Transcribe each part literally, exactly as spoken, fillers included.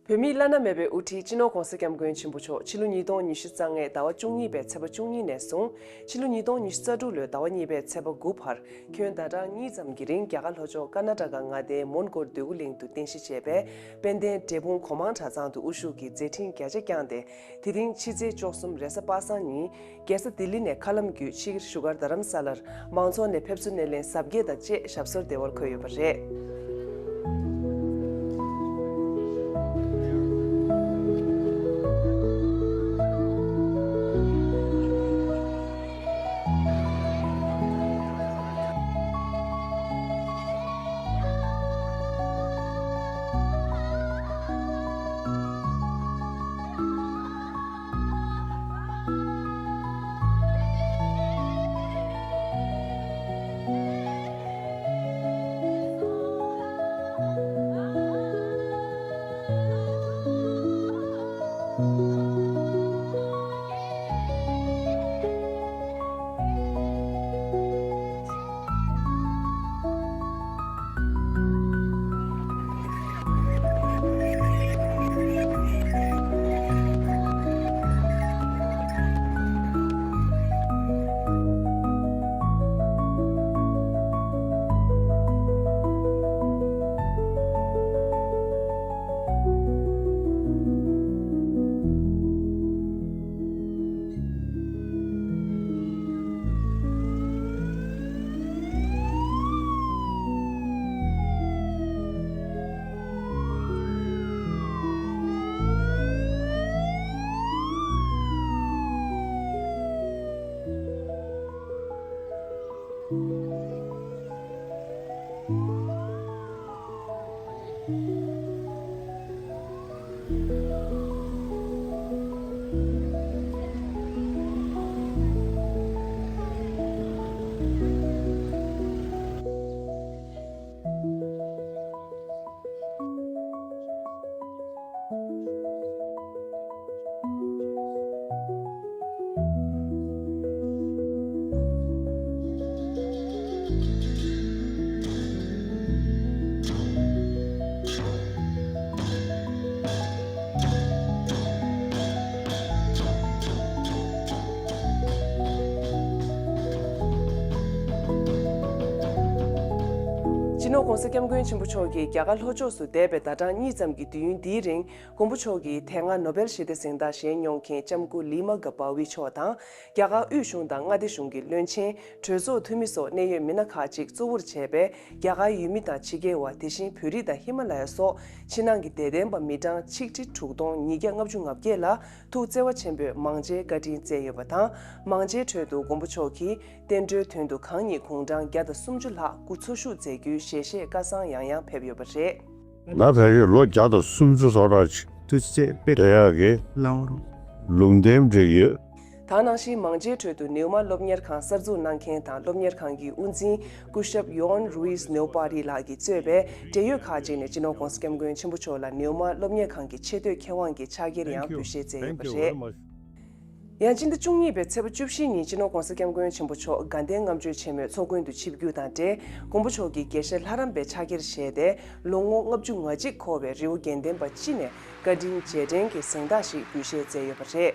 བོད་མིའི་བླ་ན་མེད་པའི་དབུ་ཁྲིད་སྤྱི་ནོར་༧གོང་ས་༧སྐྱབས་མགོན་ཆེན་པོ་མཆོག་ཕྱི་ལོ་ཉིས་སྟོང་ཉི་ཤུ་རྩ་ལྔའི་ཟླ་བ་བཅུ་གཉིས་པའི་ཚེས་པ་བཅུ་གཉིས་ནས་བཟུང་ཕྱི་ལོ་ཉིས་སྟོང་ཉི་ཤུ་རྩ་དྲུག་ལོའི་ཟླ་བ་གཉིས་པའི་ཚེས་པ་དགུ་བར་ཁྱོན་ཟླ་གྲངས་གཉིས་ཙམ་གྱི་རིང་རྒྱ་གར་ལྷོ་ཕྱོགས་ཀར་ན་ཊ་ཀ་མངའ་སྡེའི་མོན་གྷོ་འདོད་རྒུ་གླིང་དུ་རྟེན་གཞི་བྱས་པའི་དཔལ་ལྡན་འབྲས་སྤུངས་གོ་མང་གྲྭ་ཚང་དུ་དབུ་བཞུགས་ཀྱིས་མཛད་འཕྲིན་རྒྱ་ཆེ་བསྐྱངས་ཏེ། དེ་རིང་ཕྱི་ཚེས་བཅུ་གསུམ་རེས་གཟའ་པ་སངས་ཉིན། རྒྱལ་ས་ལྡི་ལི་ནས་མཁའ་ལམ་བརྒྱུད་ཕྱི་རྒྱལ་བཞུགས་སྒར་རྡ་རམ་ས་ལར་མང་ཚོགས་ནས་ཕེབས་བསུ་སྣེ་ལེན་གཟབ་རྒྱས་དང་བཅས་ཞབས་སོར་བདེ་བར་འཁོད་ཡོད་པ་རེད། སྤྱི་ནོར་༧གོང་ས་༧སྐྱབས་མགོན་ཆེན་པོ་མཆོག་གིས་རྒྱ་གར་ལྷོ་ཕྱོགས་སུ་འདས་པའི་ཟླ་གྲངས་གཉིས་ཙམ་གྱི་དུས་ཡུན་འདིའི་རིང་མགོན་པོ་མཆོག་གིས་དེ་སྔ་ནོ་བེལ་ཞི་བདེ་གཟེངས་རྟགས་བཞེས་མྱོང་མཁན་ལྕམ་སྐུ་ལི་མ་ག་པ་ཝི་མཆོག་དང་། རྒྱ་གར་དབུས་གཞུང་དང་མངའ་སྡེ་གཞུང་གི་བློན་ཆེན། གྲོས་ཚོགས་འཐུས་མི་སོགས་གནད་ཡོད་མི་སྣ་ཁག་ཅིག་གཙོ་བོར་བྱས་པའི་རྒྱ་གར་ཡུལ་མི་དང་ཕྱི་རྒྱལ་བ། དེ་བཞིན་བོད་རིགས་དང་ཧི་མ་ལ་ཡ་སོགས་ཕྱི་ནང་གི་དད་ལྡན་པ་མི་གྲངས་ཆིག་ཁྲི་དྲུག་སྟོང་ཉིས་བརྒྱ་ལྔ་བཅུ་ང་བརྒྱད་ལ་ཐུགས་བརྩེ་བ་ཆེན་པོས་མང་ཇའི་བཀའ་དྲིན་སྩལ་ཡོད་པ་དང་། མང་ཇའི་ཁྲོད་དུ་མགོན་པོ་མཆོག་གིས་བསྟན་འགྲོའི་དོན་དུ་གང་ཉིད་དགུང་གྲངས་བརྒྱ་དང་སུམ་ཅུ་ལྷག་སྐུ་འཚོ་བཞུགས་མཛད་རྒྱུའི་ཞལ་བཞེས་བཀའ་གསང་ཡང་ཡང་ཕེབས་ཡོད་པ་རེད། ང་ཕལ་ཆེར་ལོ་བརྒྱ་དང་སུམ་ཅུ་སོ་ཕྲག་ཅིག་དུས་ཚོད་དཔེ་བསྡད་ཡག་གི་ལང་རུ་ལུང་བསྟན་འགྲིག་ཡོད། ད་ནང་བཞིན་མང་ཇའི་ཁྲོད་དུ་ནེའུ་མ་སློབ་གཉེར་ཁང་གསར་འཛུགས་གནང་མཁན་དང་སློབ་གཉེར་ཁང་གི་དབུ་འཛིན་སྐུ་ཞབས་ཡོན་རུའིས་ནེའུ་པ་རི་ལགས་ཀྱིས་གཙོས་པའི་འབྲེལ་ཡོད་ཁག་ཅིག་ནས་སྤྱི་ནོར་༧གོང་ས་༧སྐྱབས་མགོན་ཆེན་པོ་མཆོག་ལ་ནེའུ་མ་སློབ་གཉེར་ཁང་གི་ཆེས་མཐོའི་མཁས་དབང་གི་ཕྱག་འཁྱེར་ཡང་འབུལ་བཞེས་མཛད་ཡོད་པ་རེད། ཡང་སྤྱི་ཟླ་བཅུ་གཉིས་པའི་ཚེས་པ་བཅུ་བཞི་ཉིན་སྤྱི་ནོར་༧གོང་ས་༧སྐྱབས་མགོན་ཆེན་པོ་མཆོག་དགའ་ལྡན་ལྔ་མཆོད་ཆེན་མོའི་ཚོགས་མགོན་དུ་ཆིབས་བསྒྱུར་དང་འབྲེལ་མགོན་པོ་མཆོག་གིས་དགེ་བཤེས་ལྷ་རམས་པའི་ཕྱག་འཁྱེར་བཞེས་ཏེ་ལོ་ངོ་ལྔ་བཅུ་ང་གཅིག་འཁོར་བའི་རི་བོ་དགེ་ལྡན་པ་སྤྱི་ནས་བཀའ་དྲིན་རྗེས་དྲན་གྱི་གཟེངས་རྟགས་ཤིག་འབུལ་བཞེས་མཛད་ཡོད་པ་རེད།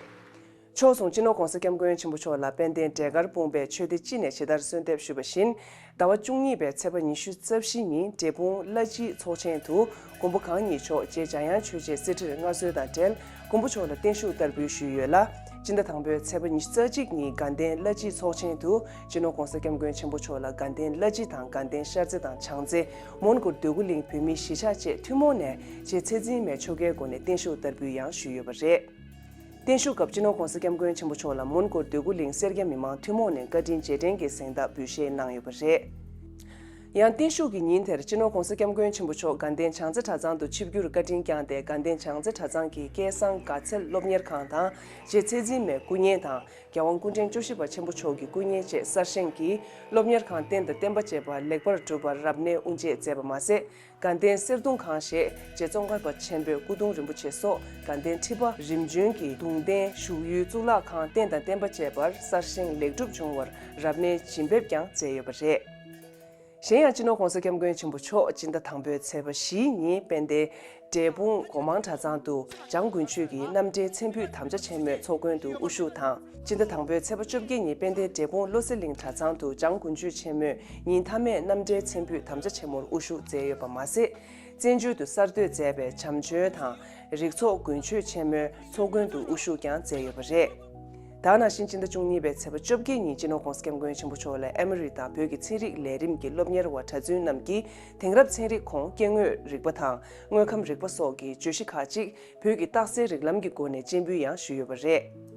མཆོག་ཟུང་སྤྱི་ནོར་༧གོང་ས་༧སྐྱབས་མགོན་ཆེན་པོ་མཆོག་ལ་དཔལ་ལྡན་འབྲས་དཀར་སྤུངས་པའི་ཆོས་སྡེ་སྤྱི་ནས་ཇི་ལྟར་གསོལ་འདེབས་ཞུས་པ་བཞིན། ཟླ་བ་བཅུ་གཉིས་པའི་ཚེས་པ་ཉི་ཤུ་རྩ་བཞི་ཉིན་འབྲས་སྤུངས་བླ་སྤྱིའི་ཚོགས་ཆེན་དུ་མགོན་པོ་གང་ཉིད་མཆོག་རྗེ་འཇམ་དབྱངས་ཆོས་རྗེའི་གསེར་ཁྲིར་མངའ་གསོལ་དང་འབྲེལ་མགོན་པོ་མཆོག་ལ་བརྟན་བཞུགས་བསྟར་འབུལ་ཞུས་ཡོད་ལ། སྤྱི་ཟླ་དང་པོའི་ཚེས་པ་ཉི་ཤུ་རྩ་གཅིག་ཉིན་དགའ་ལྡན་བླ་སྤྱིའི་ཚོགས་ཆེན་དུ་སྤྱི་ནོར་༧གོང་ས་༧སྐྱབས་མགོན་ཆེན་པོ་མཆོག་ལ་དགའ་ལྡན་བླ་སྤྱི་དང་དགའ་ལྡན་ཤར་རྩེ་དང་བྱང་རྩེ། མོན་གྷོ་འདོད་རྒུ་གླིང་བོད་མིའི་གཞིས་ཆགས་བཅས་ཐུན་མོང་ནས་རྗེ་ཚེ་བརྟན་མའི་ཆོ་གའི་སྒོ་ནས་བརྟན་བཞུགས་བསྟར་འབུལ་ཡང་ཞུས་ཡོད་པ་རེད། བརྟན་བཞུགས་སྐབས་སྤྱི་ནོར་༧གོང་ས་༧སྐྱབས་མགོན་ཆེན་པོ་མཆོག་ལ་མོན་གྷོ་འདོད་རྒུ་གླིང་སེར་སྐྱ་མི་མང་ཐུན་མོང་ནས་བཀའ་དྲིན་རྗེས་དྲན་གྱི་གཟེངས་རྟགས་འབུལ་བཞེས་གནང་ཡོད་པ་རེད། ཡང་བརྟན་བཞུགས་ཀྱི་ཉིན་དེར་སྤྱི་ནོར་༧གོང་ས་༧སྐྱབས་མགོན་ཆེན་པོ་མཆོག་དགའ་ལྡན་བྱང་རྩེ་གྲྭ་ཚང་དུ་ཆིབས་བསྒྱུར་བཀའ་དྲིན་བསྐྱངས་ཏེ་དགའ་ལྡན་བྱང་རྩེ་གྲྭ་ཚང་གི་སྐལ་བཟང་དགའ་ཚལ་སློབ་གཉེར་ཁང་དང་རྗེ་ཚེ་བརྟན་མའི་སྐུ་བརྙན་དང་རྒྱལ་དབང་སྐུ་ཕྲེང་བཅུ་བཞི་པ་ཆེན་པོ་མཆོག་གི་སྐུ་བརྙན་བཅས་གསར་བཞེངས་ཀྱིས་སློབ་གཉེར་ཁང་རྟེན་དང་བརྟེན་པ་བཅས་པ་ལེགས་པར་གྲུབ་པར་རབ་གནས་དབུ་འབྱེད་མཛད་པ་མ་ཟད། དགའ་ལྡན་གསེར་གདུང་ཁང་ཞེས་རྗེ་ཙོང་ཁ་པ་ཆེན་པོའི་སྐུ་གདུང་རིན་པོ་ཆེ་སོགས་དགའ་ལྡན་ཁྲི་པ་རིམ་བྱོན་གྱི་གདུང་རྟེན་བཞུགས་ཡུལ་གཙུག་ལག་ཁང་རྟེན་དང་བརྟེན་པ་བཅས་པར་གསར་བཞེངས་ལེགས་གྲུབ་བྱུང་བར་རབ་གནས་བྱིན་འབེབས་ཀྱང་མཛད་ཡོད་པ་རེད། གཞན་ཡང་སྤྱི་ནོར་༧གོང་ས་༧སྐྱབས་མགོན་ཆེན་པོ་མཆོག་སྤྱི་ཟླ་དང་པོའི་ཚེས་པ་བཞིའི་ཉིན་དཔལ་ལྡན་ འབྲས་སྤུངས་སྒོ་མང་གྲྭ་ཚང་དུ་འཇང་དགུན་ཆོས་ཀྱི་རྣམ་འགྲེལ་མཚན་ཕུད་དམ་བཅའ་ཆེན་མོའི་ཚོགས་མགོན་དུ་དབུ་བཞུགས་དང་། སྤྱི་ཟླ་དང་པོའི་ཚེས་པ་བཅོ་བརྒྱད་ཉིན་དཔལ་ལྡན་འབྲས་སྤུངས་བློ་གསལ་གླིང་གྲྭ་ཚང་དུ་འཇང་དགུན་ཆོས་ཆེན་མོའི་ཉིན་མཐའ་མའི་རྣམ་འགྲེལ་མཚན་ཕུད་དམ་བཅའ་ཆེན་མོར་དབུ་བཞུགས་མཛད་ཡོད་པ་མ་ཟད། བཙན་བྱོལ་དུ་གསར་གཏོད་མཛད་པའི་བྱམས་ཆོས་དང་རིག་ཚོགས་དགུན་ཆོས་ཆེན་མོའི་ཚོགས་མགོན་དུ་དབུ་བཞུགས་ཀྱང་མཛད་ཡོད་པ་རེད། ད་ག་ནང་བཞིན་སྤྱི་ཟླ་བཅུ་གཉིས་པའི་ཚེས་པ་བཅོ་བརྒྱད་ཉིན་སྤྱི་ནོར་༸གོང་ས་༸སྐྱབས་མགོན་ཆེན་པོ་མཆོག་ལ་ཨ་མི་རི་ཀ་དང་བོད་ཀྱི་ཚན་རིག་ལས་རིམ་གྱི་སློབ་གཉེར་བ་གྲྭ་བཙུན་རྣམས་ཀྱིས་དེང་རབས་ཚན་རིག་ཁོངས་སྐྱེ་དངོས་རིག་པ་དང་དངོས་ཁམས་རིག་པ་སོགས་ཀྱི་བརྗོད་གཞི་ཁག་ཅིག་བོད་ཀྱི་རྟགས་གསལ་རིགས་ལམ་གྱི་སྒོ་ནས་སྤྱན་འབུལ་ཡང་ཞུས་ཡོད་པ་རེད།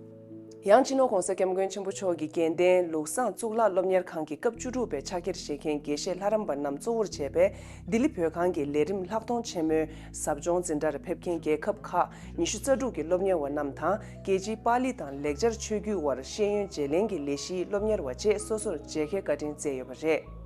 ཡང་སྤྱི་ནོར་༸གོང་ས་༸སྐྱབས་མགོན་ཆེན་པོ་མཆོག་གིས་དགེ་ལྡན་ལུགས་བཟང་གཙུག་ལག་སློབ་གཉེར་ཁང་གི་སྐབས་བཅུ་དྲུག་པའི་ཕྱག་འཁྱེར་བཞེས་མཁན་དགེ་བཤེས་ལྷ་རམས་པ་རྣམས་གཙོ་བོར་བྱས་པའི་ལྡི་ལི་བོད་ཁང་གི་ལས་རིམ་ལྷག་མཐོང་ཆེན་མོའི་ཟབ་སྦྱོང་འཛིན་གྲྭར་ཕེབས་མཁན་རྒྱལ་ཁབ་ཁག་ཉི་ཤུ་རྩ་དྲུག་གི་སློབ་གཉེར་བ་རྣམས་དང་རྒྱལ་སྤྱིའི་པཱ་ལི་དང་ལེགས་སྦྱར་ཆོས་བརྒྱུད་དབར་ཤེས་ཡོན་བརྗེ་ལེན་གྱི་ལས་གཞིའི་སློབ་གཉེར་བ་བཅས་སོ་སོར་མཇལ་ཁའི་བཀའ་དྲིན་སྩལ་ཡོད་པ་རེད།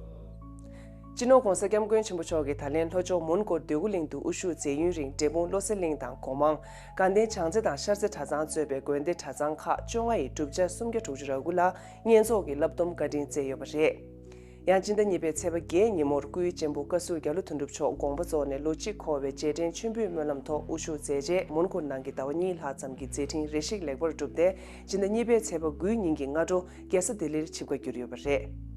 སྤྱི་ནོར་༸གོང་ས་༸སྐྱབས་མགོན་ཆེན་པོ་མཆོག་གིས་ད་ལན་ལྷོ་ཕྱོགས་མོན་གྷོ་འདོད་རྒུ་གླིང་དུ་དབུ་བཞུགས་མཛད་ཡུན་རིང་འབྲས་སྤུངས་བློ་གསལ་གླིང་དང་སྒོ་མང་། དགའ་ལྡན་བྱང་རྩེ་དང་ཤར་རྩེ་གྲྭ་ཚང་གཙོས་པའི་དགོན་སྡེ་གྲྭ་ཚང་ཁག་བཅོ་ལྔ་ཡི་སྒྲུབ་བྱ་སུམ་བརྒྱ་དྲུག་ཅུ་རེ་དགུ་ལ་བསྙེན་རྫོགས་ཀྱི་བསླབ་སྡོམ་བཀའ་དྲིན་སྩལ་ཡོད་པ་རེད། ཡང་སྤྱི་ཟླ་གཉིས་པའི་ཚེས་པ་བརྒྱད་ཉིན་མོར་སྐུའི་གཅེན་པོ་བཀའ་ཟུར་རྒྱ་ལོ་དོན་གྲུབ་མཆོག་དགོངས་པ་རྫོགས་ནས་ལོ་གཅིག་འཁོར་བའི་རྗེས་དྲན་མཆོད་འབུལ་སྨོན་ལམ་ཐོག་དབུ་བཞུགས་མཛད་རྗེས་མོན་གྷོ་ནང་གི་ཟླ་བ་གཉིས་ལྷག་ཙམ་གྱི་མཛད་འཕྲིན་རེ་ཞིག་ལེགས་པར་གྲུབ་སྟེ། སྤྱི་ཟླ་གཉིས་པའི་ཚེས་པ་དགུའི་ཉིན་གྱི་སྔ་དྲོ་རྒྱལ་ས་ལྡི་ལིར་ཆིབས་ཁ་བསྒྱུར་ཡོད་པ་རེད།